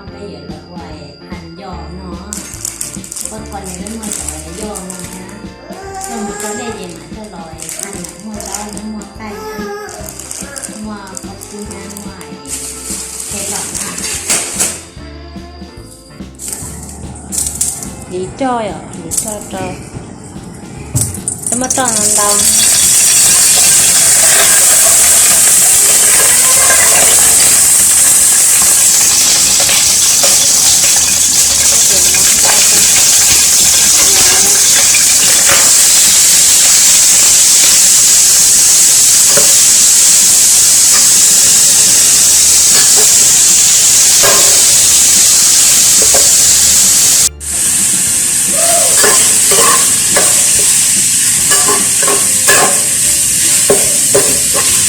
Peb yuav los ua phaj yoj no, koj kho nws muaj cov yoj no na, coj mus rau dej ces mam coj los phaj, muaj zaub, muaj nqaij, muaj koj pub na, muaj khe los na. Hliv roj yom, hliv roj rau, coj muab roj ntau ntau.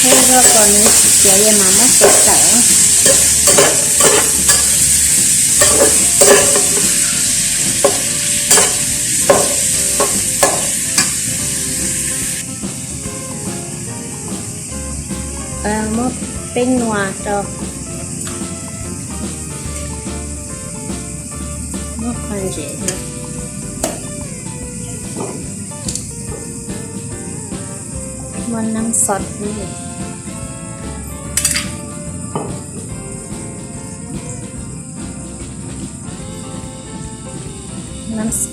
Thiab rau kom nws tsis tiav ces mam muab txiav tawm. Muab peeb nua rau, muab qho ntsev thiab, muab nab xov, nab xov.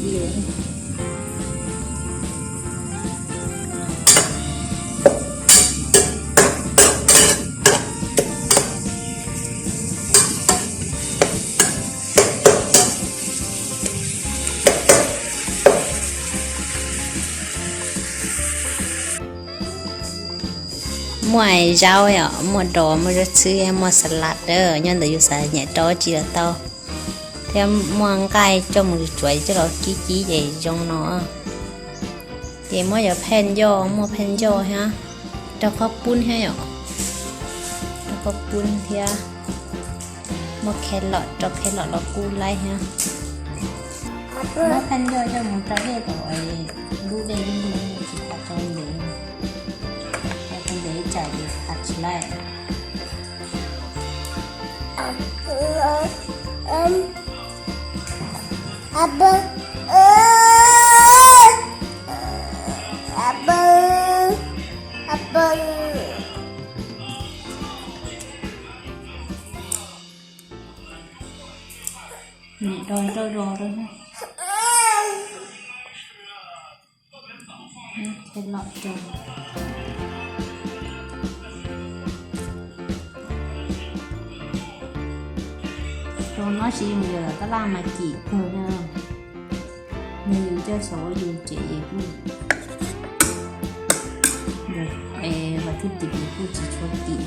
Muaj zaub yom, muaj dos, muaj zaub txhwb, muaj xas las, nyob ntawm yus xav nyam rau tsi los tau. Thiab muaj nqaij coj mus tsuav coj los kib kib ces zoo no. Ces muab cov phaj yoj, muaj phaj yoj thiab, rau qhov pub thiab yom, rau qhov pub thiab. Muab khe los, rau khe los los kub laib thiab. Muab phaj yoj coj mus rau dej kom lub dej lub lub tsis tas rau ntev, rau ntev tsam ces tas tsis laib. Nim do rau zos rau na. Khe los rau, rau no tsis yooj yim, tab laj mas kim kawg na. Nws yus coj saum ua yus tsev es kuj, es vas thwj tim es kuj tsis tshua kim.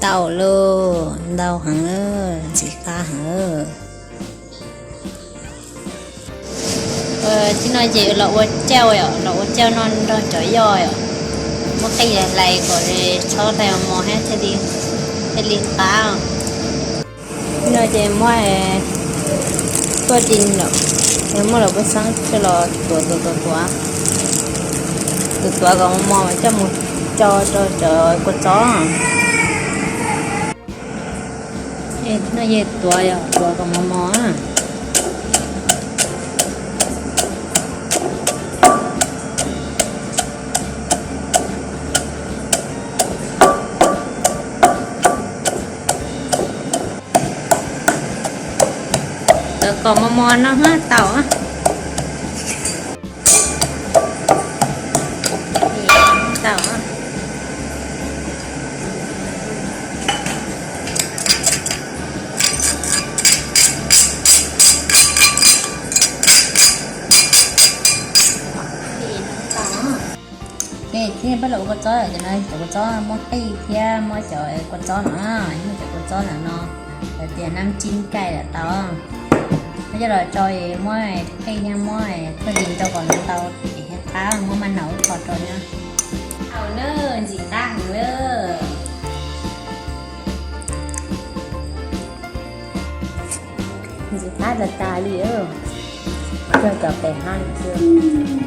Tau lauj, ntau heev, ntxim qab heev. Tib no ces los ua cauj os, los ua cauj no nrog cov yoj os. Muab qij hlais kom txhob hlais mos thiab thiaj li qab. Tib no ces muab tuaj di lawm, muab lawv paj xeeb coj los tuav tuav tuav tuav, tuav tuav kom mos mos mas coj mus tso rau cov kua txob. No ces tuav, tuav kom mos mos. Kom mos mos no tau. Tau. Peb los ua kua txob, cov no cov kua txob muab qij thiab muab cov kua txob no, muab cov kua txob ntawm no, lawv tias nam tsis nkaim lawm tau. Muab coj los tso, muab qij thiab muab txhuaj ntsis rau kom nws ntau, es thiaj qab, muab maj nau ib qho rau na. Au na, ntxim qab heev lawm. Ntxim qab tas tas li, cog cov pem hab xwb.